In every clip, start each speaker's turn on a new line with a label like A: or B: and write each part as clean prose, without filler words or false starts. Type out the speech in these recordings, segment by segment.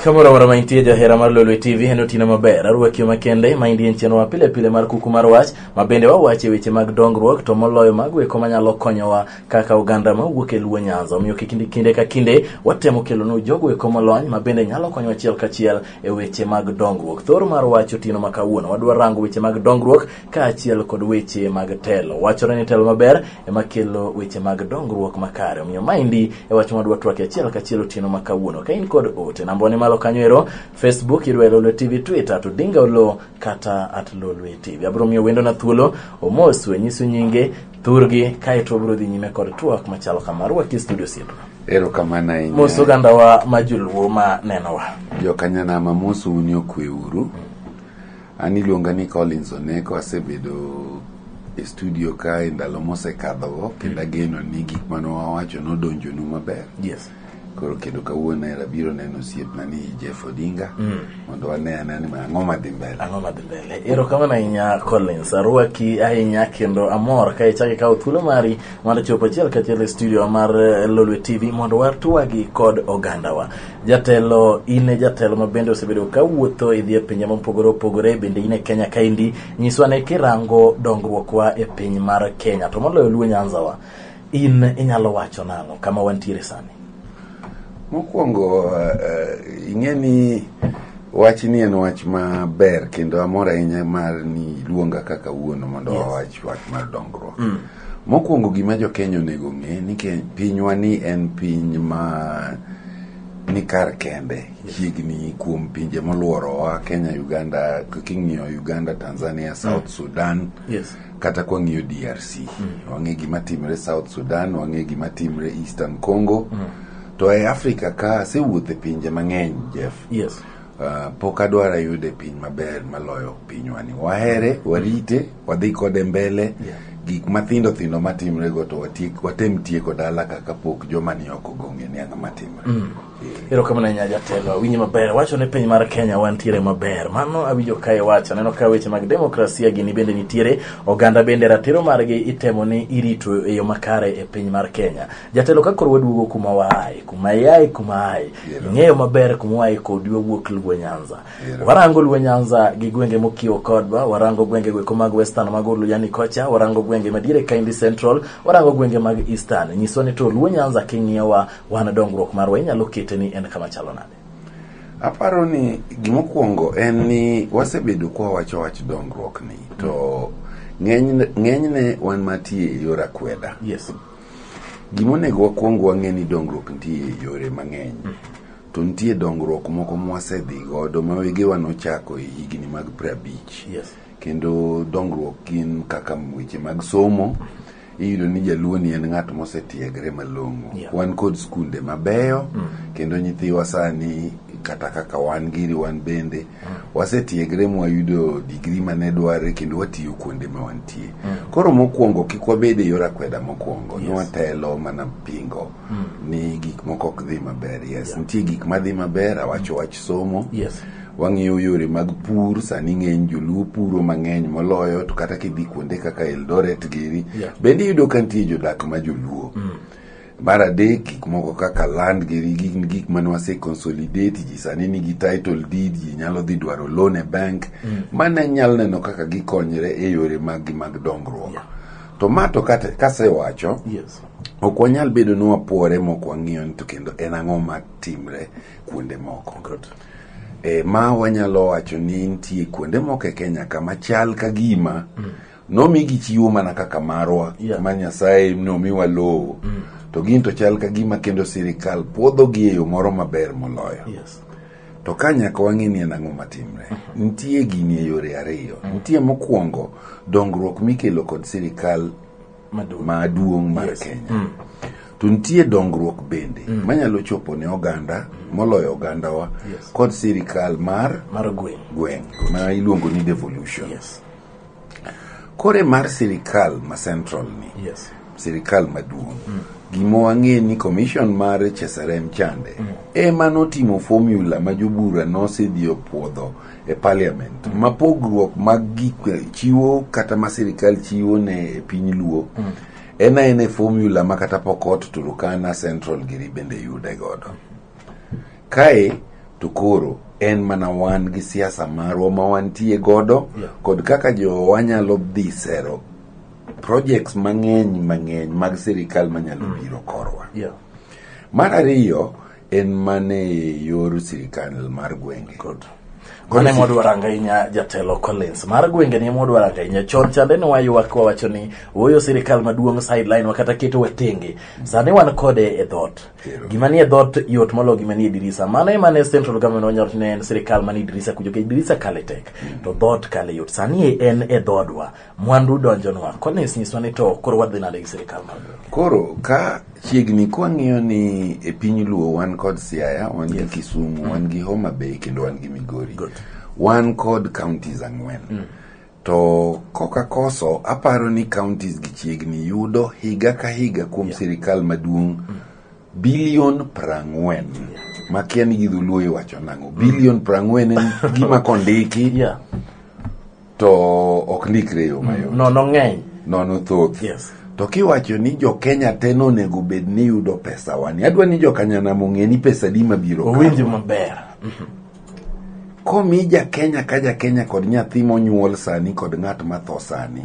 A: Kamoro amora ma intie johera mar Lolwe TV en otieno maber. Arwaki makende ma indie en chenro ma pile pile mar kuku mar wach ma bende wawache weche mag dongruok to moloyo mago eko manyalo konyowa kaka oganda mawuok e Luo Nyanza. Omiyo kinde kinde ka kinde watemo kelonu jogo eko molony ma bende nyalo konyo achiel kachiel e weche mag dongruok. Thor mar wach otieno ma kawuono wadwa rango weche mag dongruok kaachiel kod weche mag telo. Wachore ni telo maber ema kelo weche mag dongruok makare. Omiyo maendi e wach ma wadwa twak achiel kachiel otieno ma kawuono. Ka in kod ote, namba ni malo kanyo ero, Facebook idwa e Lolwe TV, Twitter to Dinga Oloo kata at Lolwe TV. Abiro miyo wendona thuolo omoswe, nyisu nyinge, thurgi, kaeto wabiro dhi nyime kod twak machalo kama. Arwaki e studio osiepna.
B: Erokamano ahinya.
A: Mos ogandawa ma joluo ma nenowa.
B: Jokanyanam amosou ni okwe uru. An iluonga ni Collins Oneko, asebedo e studio ka e ndalo mosekadhogo kendo ageno ni gik mane wawacho nodonjonu maber.
A: Yes.
B: Koro kendo kawuono ero abiro neno osiepna ni Jeff Odinga mondo wane ane ni ang'o madhi mbele.
A: Ang'o madhi mbele? Erokamano ahinya Collins, arwaki ahinya kendo amor ka ichako ikawo thuolo mari mondo chopo achiel kachiel e studio mar Lolwe TV mondo watwagi kod ogandawa. Jatelo, in e jatelo ma bende osebedo ka wuotho idhi e pinje mopogore opogore, bende in e Kenya kaendi. Nyiswa ne kirango dongruokwa e piny mar Kenya, to moloyo Luo Nyanza wa, in inyalo wacho nang'o kama wantiere sani?
B: Mokwongo ing'e ni wachni en wach maber kendo amor ahinya mar ni iluonga kaka kawuono mondo wawach wach mar dongruok. Mokwongo gima jo Kenya onego ng'e ni pinywa ni en piny ma ni kar kende chiegni kuom pinje moluorowa Kenya, Uganda, king'iyo Uganda, Tanzania, South Sudan kata kwang'iyo DRC wang'e gima timre South Sudan, wang'e gima timre Eastern Congo to e Afrika ka asewuotho e pinje mang'eny Jeff. Pok adwar ayude piny maber maloyo pinywani. Wahere, warite, wadhi kode mbele. Gik mathindo thindo matimre go to watiek, watem tieko dala kaka pok joma ni oko go ong'e ni ang'o matimre.
A: Erokamano ahinya jatelo, awinji maber. Wacho ni piny mar Kenya wantiere maber. Mano awinjo ka iwacho. Aneno ka weche mag demokrasia gini bende nitiere. Oganda bende ratiro margi itemo ni irito e yo makare e piny mar Kenya. Jatelo ka koro waduogo kuma waaye, kuma iaye, kuma aye. Ing'eyo maber kuma waaye kodi wawuok Luo Nyanza. Warango Luo Nyanza gi gwenge mokiewo kodwa, warango gwenge goeko mag Western mag Oluyani kocha, warango gwenge madiere kaendi Central, warango gwenge mag Eastern. Nyiswa ni to Luo Nyanza king'iyowa wan dongruok marwa inyalo kete ni en kama chalo nade?
B: Aparo ni gimokwongo en ni wasebedo kwa wacho wach dongruok ni to ng'enyne wan matie e yor akweda. Gimonego wakwong wang'e ni dongruok nitie e yore mang'eny. To nitie dongruok moko mwasedhi godo ma wegewa nochako e higni mag 50. Kendo dongruok gin kaka weche mag somo. Iyudo ni jaluo ni en ng'at mosetiegre malong'o. Wan kod skunde mabeyo kendo nyithiwa sani kata kaka wan giri wan bende wasetiegre mwayudo digri mane dwarre kendo watiyo kuonde ma wantie. Koro mokwongo kik wabed e yor akweda mokwongo. Nwatelo mana pingo ni gik moko ok dhi maber. Yes, nitie gik madhi maber, awacho wach somo. Wang'iyo yore mag pur, sani ng'eny joluo puro mang'eny moloyo, to kata kidhi kuonde kaka Eldoret giri, bende iyudo ka nitie jodak ma joluo. Mar adek, gik moko kaka land giri, gin gik mane wase consolidate, ji sani nigi title deed, ji nyalo dhi dwaro loan e bank, mane nyalo neno kaka gikonyre e yore mag gi mag dongruok. To ma to kasewacho, ok wanyal bedo ni wapuore mok wang'iyo ni to kendo en ang'o matimre kuonde moko. Ma wanyalo wacho ni nitie kuonde moko e Kenya kama chal ka gima nomigi chiwo mana kaka marwa ma Nyasaye nomiwa lowo to gin to chal ka gima kendo sirikal puodhogi e yo moro maber moloyo. To ka nyaka wang'e ni en ang'o matimre. Nitie gini e yore ariyo. Nitie mokwongo dongruok mikelo kod sirikal maduong' mar Kenya. To nitie dongruok bende manyalo chopo ne oganda moloyo ogandawa kod sirikal mar
A: gweng'
B: ma iluongo ni devolution. Kore mar sirikal ma central ni, sirikal maduong', gima wang'e ni commission mar Chesarem Chande ema notimo formula ma jobura nosedhi opuodho e parliament ma pogruok mag gik chiwo kata ma sirikal chiwo ne e piny Luo en aena e formula ma kata Pokot, Turkana, Central giri bende yude godo. Kae To koro en mana wan gi siasa marwa ma wantie godo kod kaka jowa nyalo dhi sero projects mang'eny mang'eny mag sirikal manyalo biro korwa. Mar ariyo en mane yor sirikal mar gwenge.
A: Good. Mano ema wadwaro ahinya jatelo Collins. Mar gwenge ni ema wadwaro ahinya. Chon chande ne waywak wawacho ni ooyo sirikal maduong' sideline wa kata ketowa tenge. Sani wan kode e dhoot. Gima nie dhoot yot moloyo gima nie dirisa. Mano ema ne central government wanyalo ne en sirikal manie dirisa kucho nikech dirisa kale tek to dhoot kale yot. Sani en e dhoodwa. Mwandu donjonwa. Collins nyiswa ni to koro wadhi nade gi sirikal mar gwenge.
B: Koro ka chiegni kwang'iyo ni e piny Luo wan kod Siaya, wan gi Kisumu, wan gi Homa Bay kendo wan gi Migori.
A: Good.
B: Wan kod counties ang'wen. To koka koso aparo ni counties gi chiegni yudo higa ka higa kuom sirikal maduong' bilion 40. Makia ni gi dholuo iwacho nang'o. Bilion 40 en gima kondiki to ok ndikre e yo mayot.
A: Nono ng'eny.
B: Nono thoth.
A: Yes.
B: To kiwacho ni jo Kenya te nonego bed ni yudo pesa wani. Adwa ni jo Kanyanam ong'e ni pesa di mabiro
A: Owinjo
B: karwa.
A: maber.
B: Komi ja Kenya ka ja Kenya kod nyathi monyuol sani kod ng'at matho sani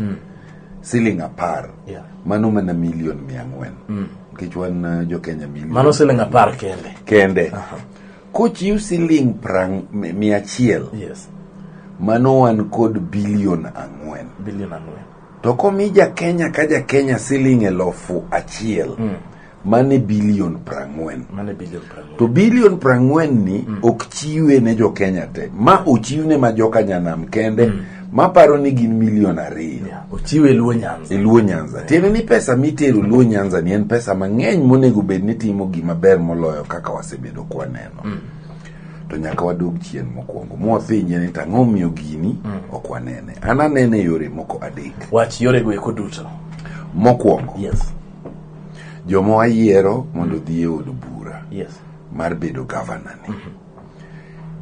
B: siling 10 mano mana milion 400. Nikech wan jo Kenya milion.
A: Mano siling 10 kende.
B: Kende. Kochiw siling 100.
A: Yes.
B: Mano wan kod bilion 4.
A: Bilion 4.
B: To komi ja Kenya ka ja Kenya siling 1000, mane bilion 40.
A: Mane bilion 40.
B: To bilion 40 ni ok chiwe ne jo Kenya te. Ma ochiwne ma joka Nyanam kende, maparo ni gin milion 2.
A: Ochiwe Luo Nyanza.
B: E Luo Nyanza. Tiende ni pesa mitero Luo Nyanza ni en pesa mang'eny monego bed ni timo gima ber moloyo kaka wasebedo kwaneno. To nyaka wadog chien mokwongo. Mwapenje ni tang'o miyo gini ok wanene. An anene yore moko 3.
A: Wach yore go eko duto.
B: Mokwongo.
A: Yes.
B: Joma wayiero mondo odhi e od bura.
A: Yes.
B: Mar bedo governor ni.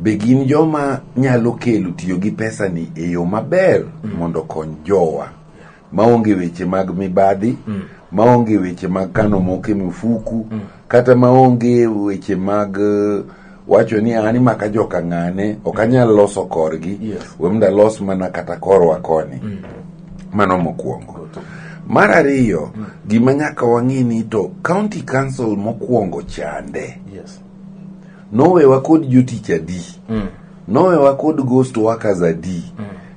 B: Be gin joma nyalo kelo tiyo gi pesa ni e yo maber mondo okony jowa. Maonge weche mag mibadhi, maonge weche mag kano moke mifuku, kata maonge weche mag wacho ni an maka joka ng'ane ok anyal loso korgi. We mondo alos mana kata korwa koni. Mano mokwongo. Mar ariyo, gima nyaka wang'i ni to county council mokwongo chande.
A: Yes.
B: Nowewa kod jotich adi. Nowewa kod ghost workers adi.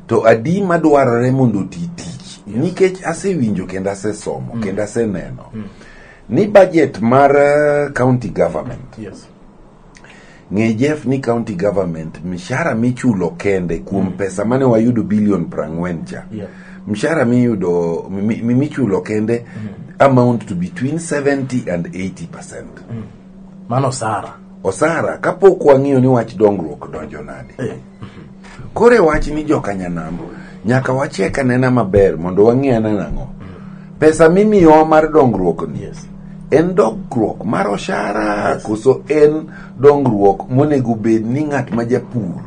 B: To adi madwarore mondo oti tich. Nikech asewinjo kendo asesomo kendo aseneno ni budget mar county government.
A: Yes.
B: Ng'e Jeff ni county government mshahara michulo kende kuom pesa mane wayudo bilion 40 cha. Mshahara miyudo michulo kende amount to between 70 and 80%.
A: Mano osara.
B: Osara kapok wang'iyo ni wach dongruok donjo nade. Kore wach ni joka Nyanam nyaka wachek anena maber mondo wang'i ane nang'o. Pesa mimiyowa mar dongruok ni.
A: Yes.
B: En dongruok mar osara koso en dongruok monego bed ni ng'at ma japur,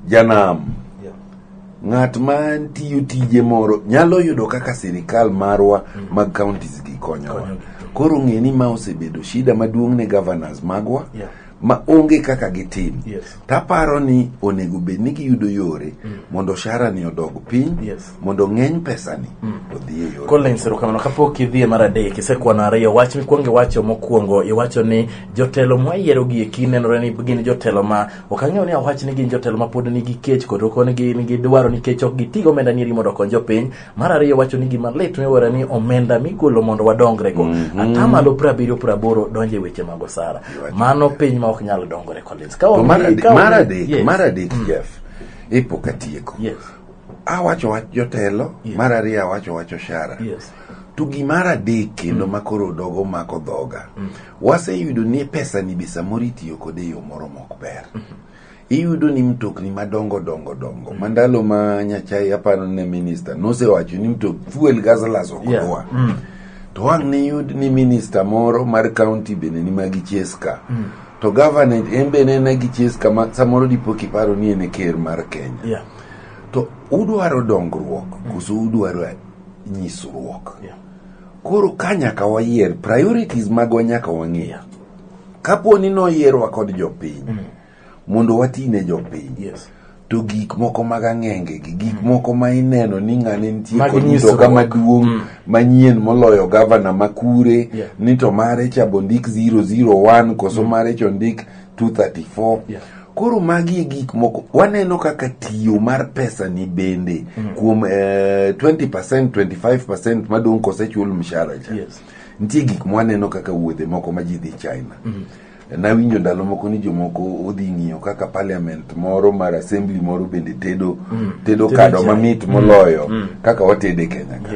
B: janam, ng'at ma tiyo tije moro nyalo yudo kaka sirikal marwa mag counties gi konyowa. Koro ng'e ni ma osebedo shida maduong' ne governors magwa ma onge kaka gitim. Taparo ni onego bed ni giyudo yore mondo oshara ni odog piny, mondo ng'eny pesa ni odhi e yore.
A: Collins, erokamano. Kapok idhi e mar adek, isekwano ariyo. Wach mikwongo iwacho mokwongo, iwacho ni jotelo mwayiero gi eki nenore ni gin jotelo ma ok ang'eyo ni awach ni gin jotelo ma pod nigi kech kod ok nigi dwaro nikech ok giti gi omenda nieri mondo okony jopiny. Mar ariyo wacho ni gima lit miwuoro ni omenda migolo mondo wadongre go atamalo 70 80 donjo e weche mag osara. Mano piny ma ok nyal dongore, Collins. Ka
B: Mar adek Jeff, ipok atieko. Awacho wach jotelo, mar ariyo awacho wach oshara. To gimar adek kendo makoro dogo mako dhoga. Waseyudo ni pesa ni be samoro itiyo kode e yo moro mok ber. Iyudo ni mtokni madongo dongo dongo. Mandalo ma Nyachae aparo ne minister nosewacho ni mtok fuel guzzlers ok dwa. To wang' ne yud ni minister moro mar county bende ni magi cheska. To governor en bende ne gi cheska ma samoro dipo kiparo ni en e ker mar Kenya. To udwaro dongruok koso udwaro nyisruok. Koro ka nyaka wayier priorities magwa nyaka wang'e. Kapo ni noyierwa kod jopiny, Mondo wati ne jopiny. To gik moko mag ang'enge gi gik moko ma ineno ni ng'ane nitie
A: Mag
B: kod mtoka
A: nyisruok.
B: maduong' manyien moloyo gavana makure ni to mare cha bondik 001 koso mare cha ondik 234. Koro magi e gik moko waneno kaka tiyo mar pesa ni bende kuom 20% 25% madong' kosechul mshahara cha. Nitie gik mwaneno kaka wuodhe moko ma ji dhi China. Nawinjo ndalo moko ni jomoko odhi ng'iyo kaka parliament moro mar assembly moro bende tedo tedo
A: Tedo
B: kado
A: chai.
B: mamit moloyo kaka watede Kenya ka.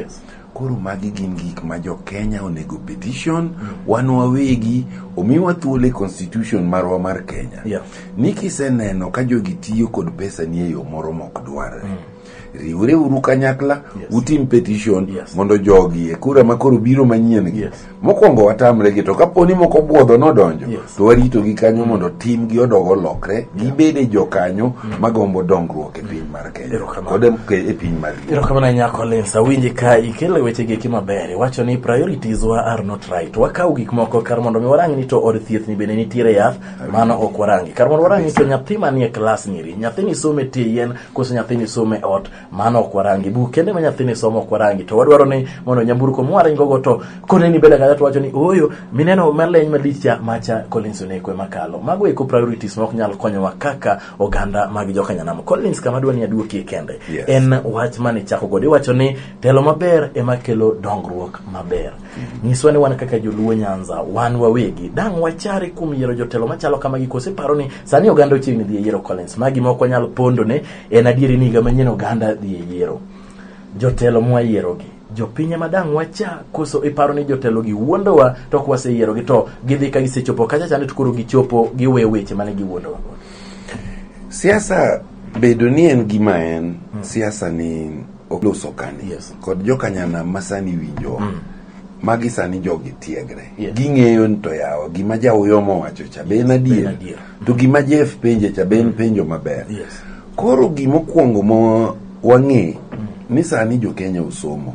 B: Koro magi gin gik ma jo Kenya onego petition wan wawegi omiwa thuolo e constitution marwa mar Kenya. Ni kiseneno ka jogi tiyo kod pesa ni e yo moro mok dwarre. Riwre uru kanyakla utim petition mondo jogi e kura ma koro biro manyien gi. Mokwongo watamre gi to kapo ni moko buodho nodonjo to warito gi kanyo mondo timgi odog olokre gibede jokanyo magombo dongruok e piny mar Kenya kod e piny mar Luo.
A: Erokamano ahinya Collins, awinji ka ikelo weche gi eki maber. Iwacho ni priorities wa are not right. Wakaw gik moko kar mondo mi warang ni to od thieth ni bende nitiere yath, mano ok warangi. Kar mondo warang ni to nyathi manie klas niri, nyathini somo e tie yien koso nyathini somo e ot, mano ok warangi. Buk kende ma nyathini somo ok warangi. To wadwaro ni mondo nyamburko mwaringo go to koneni mbele kacha to wacho ni ooyo, mineno maleny malich cha macha Collins Oneko ema kalo. Mago eko priorities ma ok nyal konyowa kaka oganda mag jokanyanam. Collins, kama adwa ni aduokie kende en wach mane ichako godo. Iwacho ni telo maber ema kelo dongruok maber. Nyiswa ni wan kaka joluo Nyanza, wan wawegi dang' wachare kuom yiero jotelo machalo kamagi, koso iparo ni sani oganda ochiegni dhi e yiero Collins? Magi ma ok wanyal pondone en adieri ni higa manyien oganda dhi e yiero. Jotelo mwayierogi jopiny ema dang' wacha, koso iparo ni jotelo gi wuondowa to ok waseyierogi to gidhi ka gisechopo kacha chande to koro gichopo giwe weche mane giwuondowa go?
B: Siasa bedo ni en gima en siasa ni oloso kani kod jokanyanam ma sani winjowa magi sani jogi tiegre. Ging'eyo ni to yawa gima Jauyo owacho cha be en adier to gima Jeff penje cha be en penjo maber. Koro gimokwongo ma wang'e ni sani jo Kenya osomo.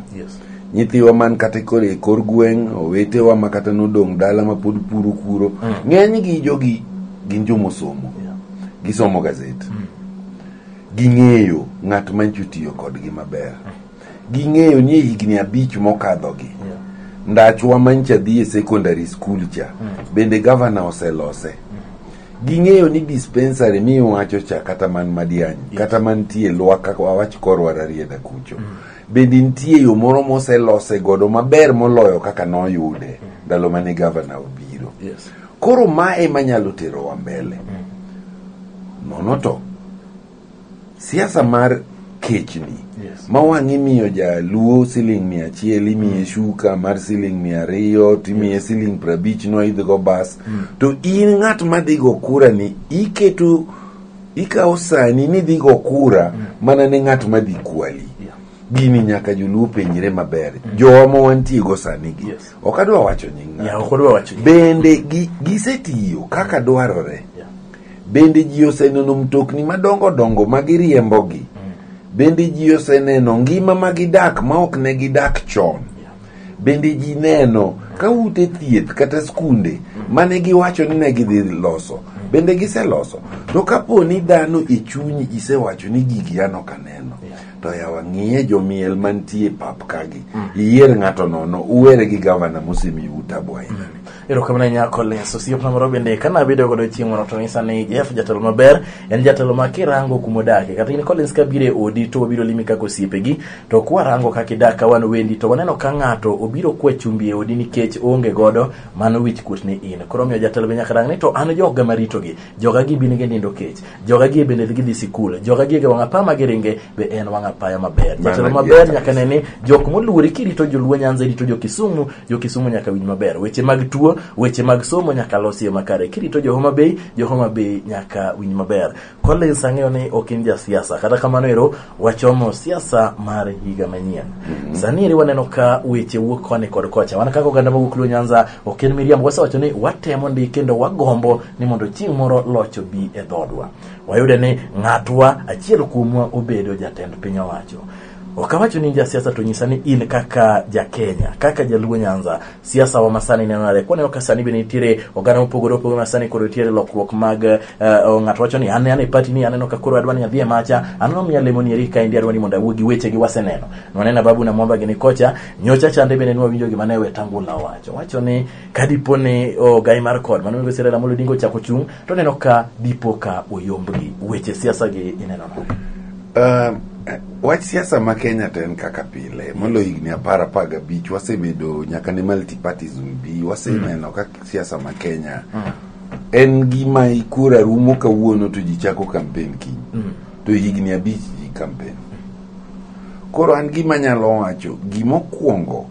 B: Nyithiwa man kata koro e kor gweng', owetewa ma kata nodong' dala ma pod puro kuro, ng'enygi jogi gin jomosomo. Gisomo gazet. Ging'eyo ng'at mancho tiyo kodgi maber. Ging'eyo ni e higni 5 mokadhogi, ndachwa mancha dhi e secondary school cha, bende gavana oselose. Ging'eyo ni dispensary miwacho cha kata man Madiany, kata mantie Lwaka wawach korwa Rarieda kucho. Bende nitie yo moro moselose godo maber moloyo kaka noyude ndalo mane gavana obiro. Koro ma ema nyalo terowa mbele. Nono to siasa mar kechni ma wang' imiyo jaluo siling 100 imiye shuka mar siling 200 timiye siling 50 noidhgo bas to in ng'at madhi go kura ni iketo ikawo sani ni idhi go kura mana ne ng'at madhi kwali. Gini nyaka joluo penjre maber. Jowa ma wantie go sani gi. Ok adwa wacho nying ng'ato.
A: Ok adwa wacho nying.
B: Bende gisetiyo kaka dwarore. Bende ji oseneno mtokni madongo dongo ma giriembogi. Bende ji oseneno ngima ma gidak ma ok ne gidak chon. Bende ji neno ka ute thieth kata skunde mane giwacho ni ne gidhi loso. Bende giseloso. To kapo ni dhano e chunyi isewacho ni gigi an ok aneno. To yawa ng'iye jomiel mantie pap kagi. Iyier ng'ato nono uwere gi gavana mosemiyou tabu ahinya.
A: Erokamano ahinya Collins. Osiepna moro bende kana abedo godo chieng' moro to nyisa ni Jeff jatelo maber en jatelo ma kirango kumodake kata in Collins kabiro e odi to wabiro limi kaka osiepegi to kwarango kaka idak ka wan wendi to waneno ka ng'ato obiro kwa chumbi e odi nikech oonge godo, mano wich kuot ni in. Koro omiyo jatelo be nyaka rang ni to an joga maritogi, joga gi bin ginindo kech, joga gi bende gidhi sikul, joga gi e wang' apaya ma giringe be en wang' apaya maber. Jatelo maber nyaka ne ni jok moluori kirito joluo Nyanza irito jo Kisumu, jo Kisumu nyaka winj maber. Weche mag tuo, weche mag somo nyaka losi e makare. Kirito jo Homa Bay, jo Homa Bay nyaka winj maber. Collins ang'eyo ni ok in jasiasa, kata kamano ero wachomo siasa mar higa manyien. Sani eri waneno ka weche wuok koni kod kocha. Wan kaka oganda mawuok Luo Nyanza ok en miriambo, wasewacho ni watemo ndi kendo wagombo ni mondo chieng' moro loch obi e dhoodwa. Wayude ni ng'atwa achiel kuomwa obedo jatend piny owacho. Ok awacho ni in jasiasa to nyisa ni in kaka ja-Kenya, kaka jaluo Nyanza, siasa wa masani neno nade? Kwaneno ka sani bende nitiere oganda mopogore opogore ma sani koro nitiere lokruok mag ng'ato wacho ni an e party ni aneno ka koro adwa ni adhi e macha, an nomiya lemo ni eri kaendi adwa ni mondo awuo gi weche gi waseneno. Nwaneno Babu na Mwamba gini kocha, nyocha chande bende nwawinjo gima ne Wetangula owacho. Owacho ni ka dipo ni ogai mar kod mano migosi Raila Amolo Odinga ochako chung' to neno ka dipo ka oyombgi. Weche siasa gi ineno nade?
B: Wach siasa ma Kenya to en kaka pile molo higni 10-15 wasebedo nyaka ne multipartyism bi waseneno kaka siasa ma Kenya en gima kura rumo kawuono to ji chako campaign kiny to higni 5 ji campaign. Koro an gima nyalo wacho gimokwongo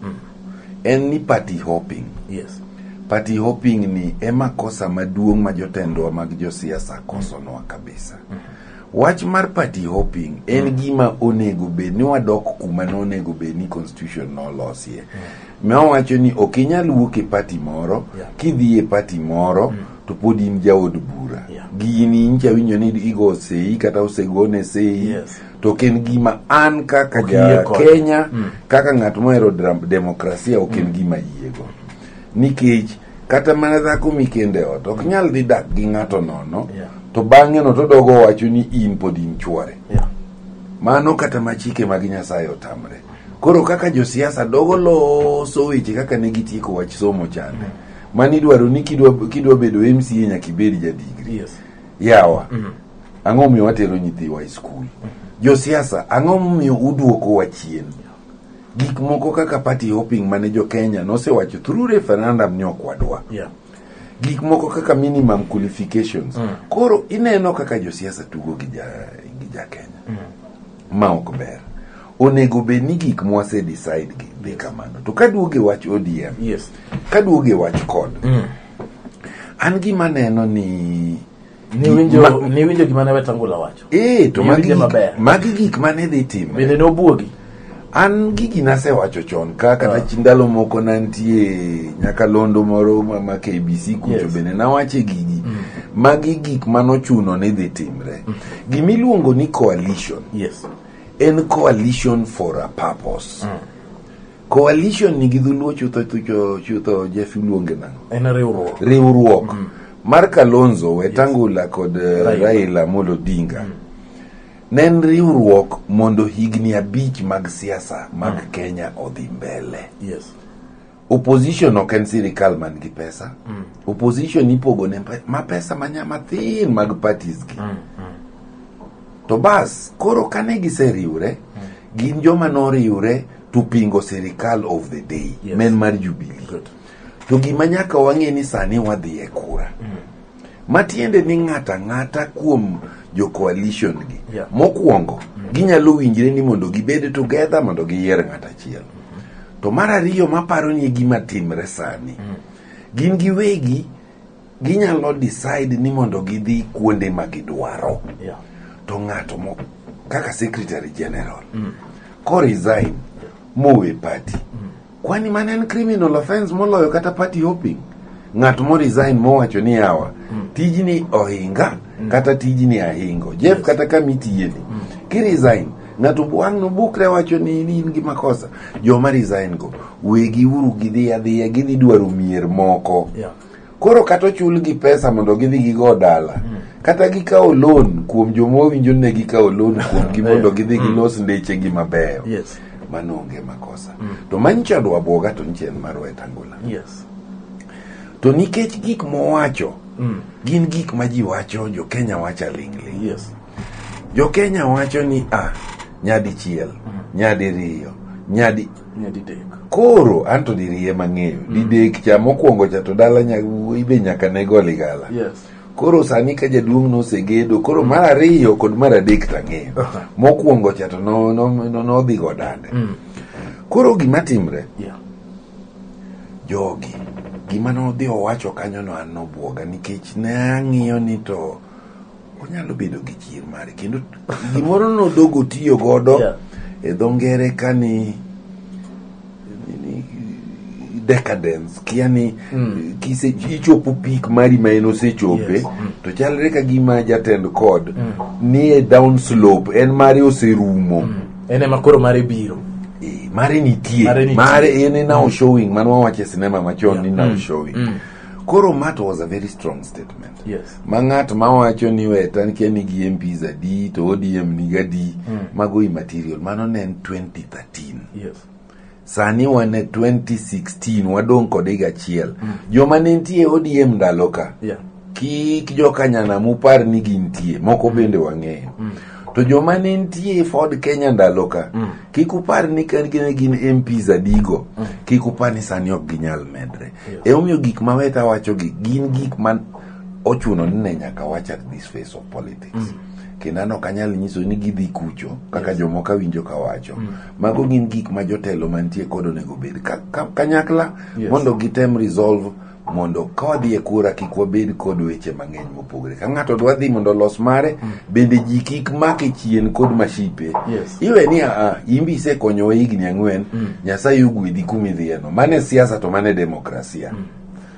B: en ni party hopping.
A: Yes.
B: Party hopping ni ema kosa maduong' ma jotendwa mag josiasa kosonwa kabisa. Wach mar party hopping en gima onego bed ni wadok kuma nonego bed ni constitution nolosie. Ma wacho ni ok inyal wuok e party moro kidhi e party moro to pod in jaod bura. Gini nyicha winjo ni igo sei kata osegone sei.
A: Yes.
B: To ok en gima an kaka ja Kenya kaka ng'at mohero demokrasia ok en gima yiego. Nikech kata mana dhako mikende ot ok nyal dhi dak gi ng'ato nono. To bang'e no to dogo wacho ni in pod in chuore. Mano kata machike mag Nyasaye otamre. Koro kaka josiasa dogo loso weche kaka ne gitieko wach somo chande. Mani idwaro ni kidwa bedo MCA nyaka ibed ja degree.
A: Yes.
B: Yawa. Ang'o miyo watero nyithiwa e skul? Josiasa, ang'o miyo uduokowa chien? Gik moko kaka party hopping mane jo Kenya nosewacho through referendum ni ok wadwa. Gik moko kaka minimum qualifications. Koro ineno kaka josiasa tugo gi ja Kenya. Ma ok ber. Onego bed ni gik mwase decide gi dhi kamano. To kaduoge wach ODM.
A: Yes.
B: Kaduoge wach CORD. An gima neno ni
A: Niwinjo gima ne Wetangula wacho.
B: To magi gik mane dhi timre.
A: Bende nobuogi.
B: An gigi nasewacho chon ka kata ndalo moko nantie nyakalondo moro ma KBC kucho bende nawache gigi. Magi gik manochuno ni dhi timre. Gimiluongo ni coalition.
A: Yes.
B: En coalition for a purpose. Coalition nigi dholuo chutho Jeff iluonge nang'o?
A: En riwruok.
B: Riwruok. Mar Kalonzo, Wetangula kod Raila Amolo Odinga. Ne en riwruok mondo higni 5 mag siasa mag Kenya odhi mbele.
A: Yes.
B: Opposition ok en sirikal man gi pesa. Opposition ipogo ne ma pesa mathin mag parties gi. To bas, koro kane giseriwre, gin joma noriwre to pingo sirikal of the day, men mar Jubilee.
A: Good.
B: To gima nyaka wang'e ni sani wadhi e kura. Matiende ni ng'ata ng'ata kuom jo coalition gi. Mokwongo, ginyalo winjre ni mondo gibed together mondo giyier ng'at achiel. To mar ariyo maparo ni gima timre sani. Gin giwegi ginyalo decide ni mondo gidhi kuonde ma gidwaro. To ng'ato kaka secretary general ko resign mowe party. Kwani mano en criminal offense moloyo kata party hopping? Ng'at mo resign mowacho ni yawa tijni ohinga kata tijni ahingo. Jeff kata kamitiye ni ki resign ng'ato wang' nobukre wacho ni in gi makosa. Joma resign go wegi uru gidhi adhiya gidhi dwaro mier moko. Koro kata ochulgi pesa mondo gidhi gigo dala. Kata gikawo loan kuom joma owinjo ne gikawo loan kuomgi mondo gidhi gilos ndechegi mabeyo.
A: Yes.
B: Mano onge makosa. To manyicha dwa buoga to nyicha en mar Wetangula.
A: Yes.
B: To nikech gik mowacho gin gik ma ji wacho, jo Kenya wacho aling'ling'.
A: Yes.
B: Jo Kenya wacho ni nyadichiel, nyadiriyo,
A: nyadidek.
B: Koro anto diriye mang'eyo. Didek cha mokwongo cha to dala ibe nyaka ne go ligala.
A: Yes.
B: Koro sani ka jaduong' nosegedo, koro mar ariyo kod mar adek tang'eyo. Mokwongo cha to nodhi go dande. Koro gima timre, jogi, gima nodhi owacho kanyo no an nobuoga nikech ne ang'iyo ni to onyalo bedo gi chir mare kendo gimoro nodogo tiyo godo e dho ngere ka ni decadence kia ni kise ichopo peak mari ma en osechope to chalre ka gima jatend kod ni e down slope en mare oserumo.
A: En ema koro mare biro.
B: Mare nitie.
A: Mare nitie.
B: Mare en e now showing mano wawacho e sinema machon ni now showing. Koro ma to was a very strong statement. Ma ng'at mawacho ni weta kia nigi MPs adi to ODM nigi adi, mago immaterial. Mano ne en 2013. Sani wan e 2016, wadong' kod higa achiel. Joma ne nitie ODM ndalo ka, kik jokanyanam upar ni gintie, moko bende wang'eyo. To joma ne nitie Ford Kenya ndalo ka, kik upar ni ka gin MPs adigo, kik upar ni sani ok ginyal medre. Emomiyo gik ma Weta wacho gi gin gik ma ochuno ni ne nyaka wach at this phase of politics. Kendo an ok anyal nyiso ni gidhi kucho kaka jomoko awinjo ka wacho. Mago gin gik ma jotelo mantie kod onego bed kanyakla mondo gitem resolve, mondo ka wadhi e kura kik wabed kod weche mang'eny mopogre. Ka ng'ato dwa dhi mondo olos mare, bende ji kik make chien kod mashipe. Iwe ni aa, in be isekonyowa higni 4, Nyasaye ogwedhi kumidhiyeno. Mano e siasa to mano e demokrasia.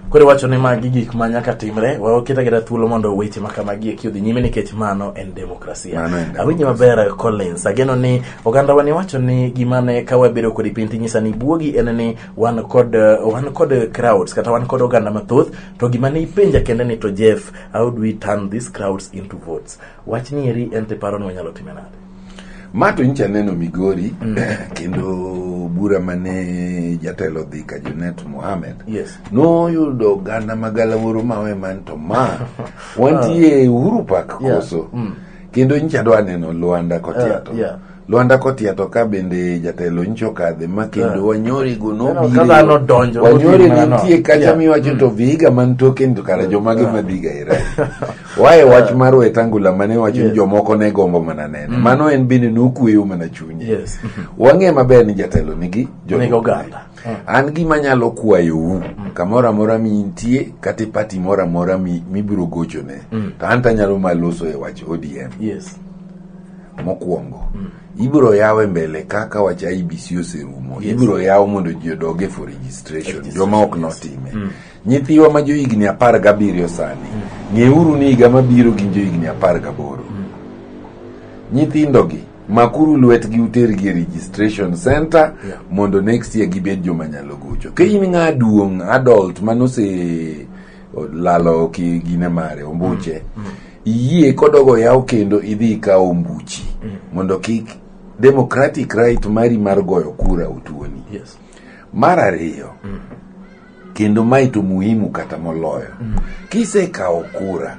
A: Koro iwacho ni magi gik ma nyaka timre, waketa kata thuolo mondo weche ma kamagi eki odhi nyime nikech mano en demokrasia.
B: Mano en
A: Awinjo maber Collins, ageno ni oganda wa ni wacho ni gima ne ka wabedo kod piny tinyisa ni buogi en ni wan kod crowds kata wan kod oganda mathoth, to gima ne ipenja kende ni to Jeff, how do we turn these crowds into votes? Wach ni eri en te paro ni wanyalo time nade?
B: Ma to nyicha neno Migori kendo bura mane jatelo dhi ka Junet Mohamed noyudo oganda magalawuoro mawe man to ma wantie Uhuru Park koso kendo nyicha dwa neno Luanda Kotiato. Luanda Kotiato ka bende jatelo nyicha okadhe ma kendo Wanyori go
A: Neno ka dhano donjo,
B: Wanyori
A: nodhi mana
B: nitie kacha miwacho to Vihiga man toke to kara jomage madhiga ira wae wach mar Wetangula mane wacho ni jomoko ne gombo mana nene mano en bende nokweyo mana chunye. Wang'e maber ni jatelo nigi
A: Nigi
B: jolupne.
A: oganda.
B: An gima nyalo kwayou kamoro amora mintie kata e party moro amora mibiro gochone to an tanyalo maloso e wach ODM. Mokwongo ibiro yawe mbele kaka wach IEBC oserumo. Ibiro yaw mondo ji odog e for registration joma ok notime. Nyithiwa ma johigni 17 sani ng'euru ni higa mabiro gin johigni 18. Nyithindogi makuru lwetgi utergi e registration center mondo next year gibed joma nyalo gocho. Ka in ng'a duong' adult manose lalo ki gine mare ombuche, iyie kodogo yaw kendo idhi ikaw ombuchi mondo kik democratic right mari mar goyo kura otuoni. Mar ariyo, kendo mae to muhimu kata moloyo, kisekawo kura,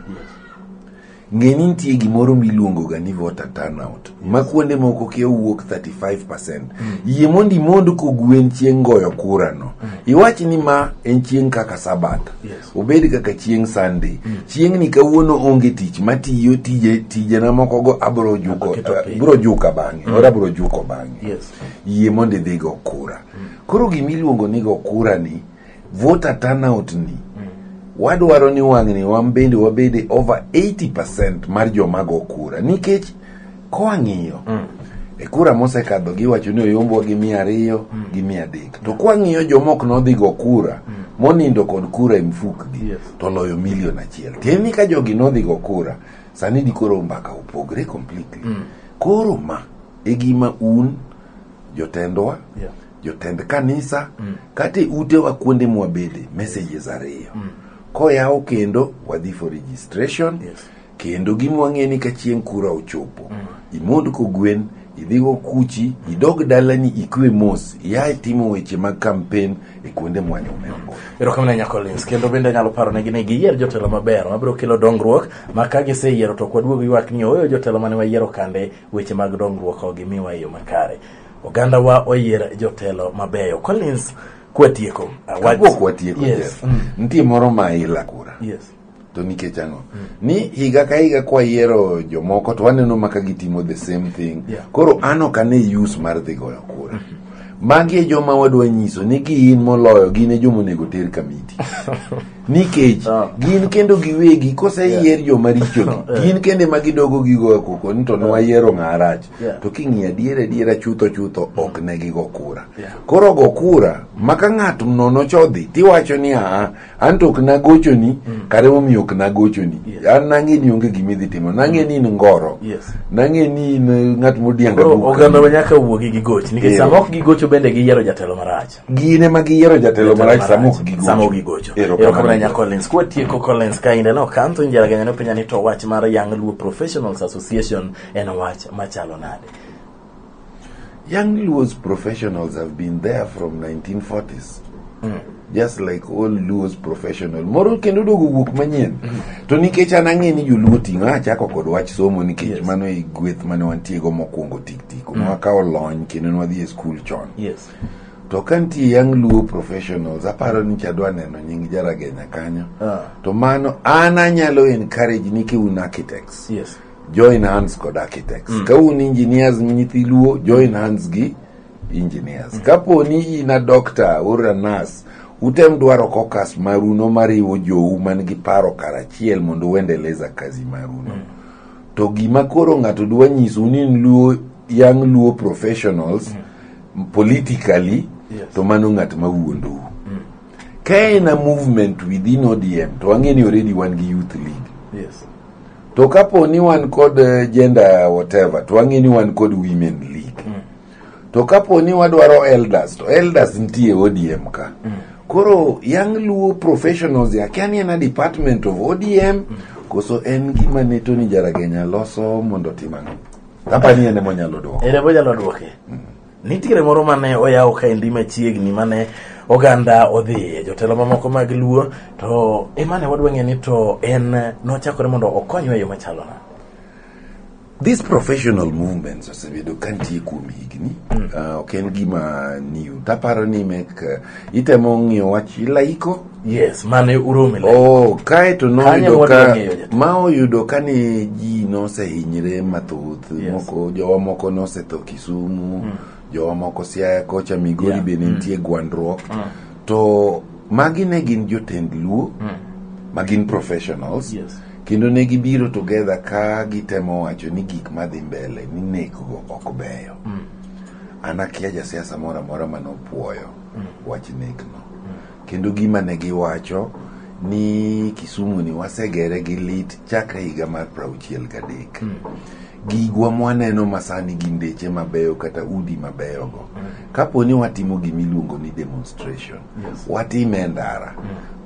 B: ng'e ni nitie gimoro miluongo ga ni voter turnout ma kuonde moko kia wuok 35%. Yie mondo imond kogwen chieng' goyo kura no. Iwach ni ma en chieng' kaka Sabath. Obed kaka chieng' Sunday. Chieng' ni kawuono onge tich matiyo tije tijena moko go abro juko
A: Keto piny.
B: Bro juka bang'e. Ora abro juko bang'e. Yie mondo idhi go kura. Koro gimiluongo ni go kura ni voter turnout ni wadwaro ni wang'ni wan bende wabede over 80% mar joma go kura nikech kwang'iyo e kura mosekadho giwacho ni oyombwa gi 200 gi 300 to kwang'iyo joma ok nodhi go kura monindo kod kura e mfukgi to loyo 1 million. Tiende ni ka jogi nodhi go kura sani di koro mbaka opogre completely. Koro ma e gima un jotendwa, jotend kanisa kata e utewa kuonde mwabede, messages ariyo koyaw kendo wadhi for registration. Kendo gima wang'e ni ka chieng' kura ochopo imond kogwen idhi go kuchi idog dalani ikwe mos ia timo weche mag campaign e kuonde mwanyume ombulu.
A: Erokamano ahinya Collins. Kendo bende anyalo paro negi ni giyier jotelo maber mabiro kelo dongruok ma ka giseyiero to ok waduog ywak ni ooyo jotelo mane wayiero kande weche mag dongruok ok gimiwa e yo makare. Oganda wa oyier jotelo mabeyo. Collins, kwatieko.
B: Kapok watieko,
A: Yes.
B: Jeff, nitie moro ma ila kura. To nikech ang'o ni higa ka higa kwayiero jomoko to waneno maka gitimo the same thing. Koro an ok ane use mar dhi goyo kura. Magi e joma wadwa nyiso ni gin moloyo gin e joma onego ter kamiti. Nikech gin kendo giwegi koseyier joma richogi, gin kende ma gidogo gigoyo koko ni to nwayiero ng'a rach. To king'iyo adiera adiera chutho chutho ok ne gigo kura. Koro go kura ma ka ng'at nono cha odhi tiwacho ni aa an to ok nagochoni kare momiyo ok nagochoni. An nang'e ni onge gima idhi timo. Nang'e ni in ngoro. Nang'e ni in ng'at modianga
A: Koro
B: buk.
A: oganda ma nyaka wuogi gi goch nikech sama ok gigocho bende giyiero jatelo marach.
B: Gin ema giyiero jatelo marach sama ok gigocho.
A: Sama ok gigocho.
B: Erokamano.
A: Erokamano ahinya Collins. Kwatieko Collins kainde no kanto Njaragenya nopenja ni to wach mar Young Luo Professionals Association en wach machalo nade?
B: Young Luo's professionals have been there from 1940s. Just like all Luo's professional. Moro kendo dogo wuok manyien. To nikech an ang'e ni joluo ting'o achako kod wach somo nikech mano e gweth mane wantiego mokwongo tik tik. Nwakawo lony kendo nwadhi e skul chon. To ka nitie Young Luo professionals, aparo ni chadwa neno nying Jaragenya kanyo. To mano an anyalo encourage ni ka un architects. Join hands kod architects. Ka un engineers nyithi Luo, join hands gi engineers. Kapo ni in a doctor or a nurse, utem dwaro caucus maruno mariwo jou man gi paro karachiel mondo uendeleza kazi maruno. To gima koro ng'ato dwa nyisou ni Luo, Young Luo professionals politically, to mano ng'at ma wuondou. Ka en a movement within ODM, to wang'e ni already wan gi youth league. To kapo ni wan kod gender whatever, to wang'e ni wan kod women league. To kapo ni wadwaro elders, to elders nitie ODM ka. Koro Young Luo professionals akia ni en a department of ODM, koso en gima ne Tony Jaragenya loso mondo otim ang'o? Apa ni en ema onyalo duoko.
A: En ema onyalo duoke. Nitiere moro mane oyaw kaendi machiegni mane oganda odhiye, jotelo mamoko mag Luo, to emane wadwa ng'e ni to en nochakore mondo okonywa e yo machalo nade?
B: These professional movements osebedo ka nitie kuom higni. Ok en gima new. Taparo ni mek itemo ng'iyo wach laiko.
A: Yes, mane urome laiko.
B: Oh, kae to
A: Kanyo
B: noyudo
A: wadwa
B: ka
A: ng'eyo jatelo.
B: ma oyudo ka ni ji nosehinyre mathoth. Moko jowa moko nosetho Kisumu, jowa moko Siaya kocha, Migori be nitie gwandruok. To magi ne gin jotend Luo, ma gin professionals. Kendo ne gibiro together ka gitemo wacho ni gik madhi mbele ni nekgo ok beyo. An akia jasiasa moro amora manopuoyo wach nekno. Kendo gima ne giwacho ni Kisumu ni wasegere gi lit chakre higa mar 63. Gigwa mwaneno masani gi ndeche mabeyo kata udi mabeyogo. Kapo ni watimo gimiluongo ni demonstration, watime e ndara.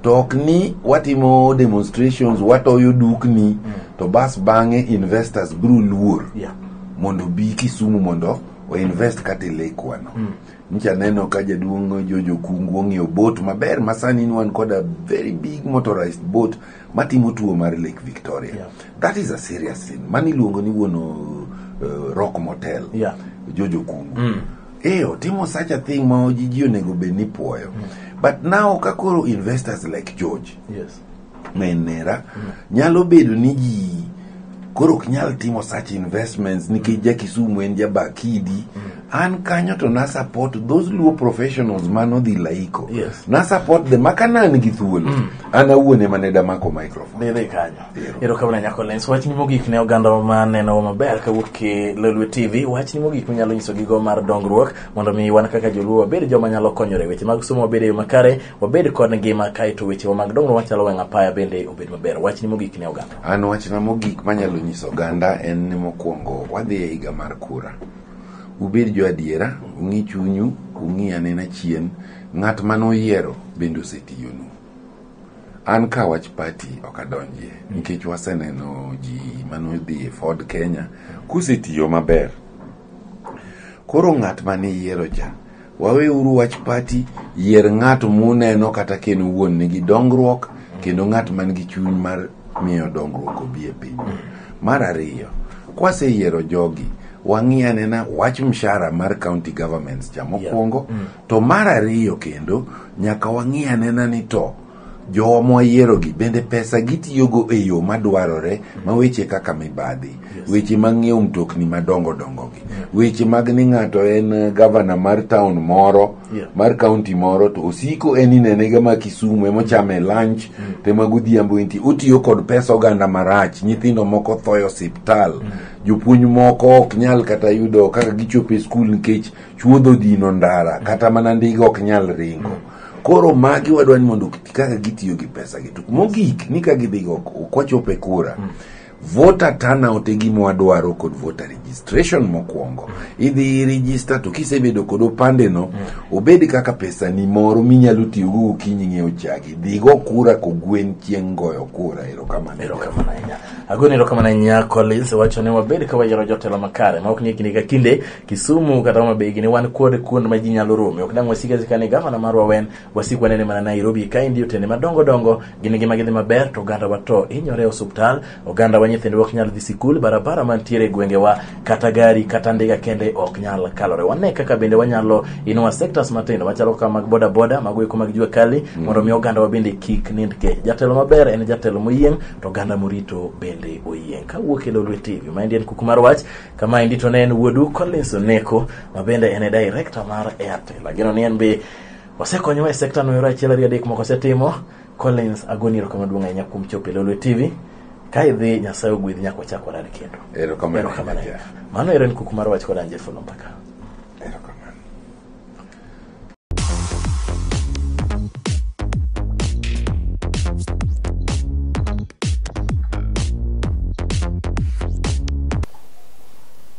B: To ok ni watimo demonstrations, watoyo dukni, to bas bang'e investors biro luor mondo bi Kisumu mondo o invest kata e lake no. Nyicha neno ka jaduong' Jojo Kungu ong'iewo boat maber ma sani wan kod a very big motorized boat matimo tuo mar Lake Victoria. That is a serious thing. Mano iluongo ni wuon Rock Motel. Jojo Kungu. Otimo such a thing ma ji onego bed ni puoyo. But now ka koro investors like George ma en nera nyalo bedo ni ji koro ok nyal timo such investments nikech ja Kisumu en jabakidi. An kanyo to na support those Luo professionals manodhi laiko. Na support them maka ne an gi thuolo. An awuon ema ne damako microphone.
A: Dhi kanyo. Erokamano ahinya Collins. Wachni mogik ne oganda ma neno maber kawuok e Lolwe TV. Wachni mogik minyalo nyiso gigo mar dongruok mondo mi wan kaka joluo wabed joma nyalo konyore weche mag somo wabed e yo makare, wabed kod ngima kaeto wechewa mag dongruok machalo wang' apaya bende obed maber. Wachni mogik ne oganda.
B: An wachna mogik manyalo nyiso oganda en ni mokwongo wadhi e higa mar kura. Ubed jo adiera, ung'i chunyu, ung'i anena chien, ng'at manoyiero bende osetiyonu. An ka wach party ok adonjie nikech waseneno ji manodhi e Ford Kenya kosetiyo maber. Koro ng'at mane yiero cha, waweuru wach party, yier ng'at muneno kata ka en owuon nigi dongruok kendo ng'at man gi chuny mar miyo dongruok obi e piny. Mar ariyo, kwaseyiero jogi, wang'i anena wach mshahara mar county governments cha mokwongo. To mar ariyo kendo, nyaka wang'i anena ni to Jowa mwayierogi bende pesa gitiyogo e yo madwarore ma weche kaka mibadhi, weche mag ng'iewo mtokni madongo dongo gi, weche mag ni ng'ato en gavana mar town moro, mar county moro, to osiko en inene ga ma Kisumu emochame lunch to ema godhiambo entie otiyo kod pesa oganda marach. Nyithindo moko tho e osiptal, jopuonj moko ok nyal kata yudo kaka gichopo e skul nikech chuodho dino ndara, kata mana ndiga ok nyal ringo. Koro magi wadwa ni mondo kaka gitiyo gi pesa gi. To mogik ni ka gidhi go kwachopo e kura, voter turnout e gima wadwaro kod voter registration. Mokwongo idhi register, to kisebedo kod opande no, obed kaka pesa ni moro minyalo tiyogo gokinyi ng'iewo chagi, dhigo kura kogwen chieng' goyo kura. Erokamano.
A: Erokamano ahinya. Agoni erokamano ahinya. Collins wacho ni wabed ka wayiero jotelo makare ma ok ni e kinde ka kinde Kisumu kata Homa Bay gini wan kod kuond ma ji nyalo rome. Ok dang' wasik asika ni gavana marwa wen wasik wanene mana Nairobi kaendi otende madongo dongo gin ngima gidhi maber, to oganda wa to hinyore e osuptal, oganda wa nyithindwa ok nyal dhi sikul, barabara mantiere e gwengewa kata gari kata ndiga kende ok nyal kalore. Wane kaka bende wanyalo inua sectors matindo machalo kaka mag boda boda, mago eko mag jua kali, mondo mi oganda wa bende kik nind kech. Jatelo maber en jatelo moyieng', to oganda morito bende oyieng'. Kawuok e Lolwe TV, maendi en Kuku mar Wach. Kamaendi to ne en wuodu Collins Oneko, ma bende en e director mar Airtel. Ageno ni en be osekonyowa e sekta no ero achiel ariyo adek moko osetimo. Collins, agoni erokamano maduong' ahinya kuom chopo e Lolwe TV. Ka idhi, Nyasaye ogwedhi nyaka wachak warad kendo.
B: Erokamano
A: Erokamano
B: ahinya.
A: ahinya. Mano ero en Kuku mar Wach kod an Jeff Oloo Mbaka.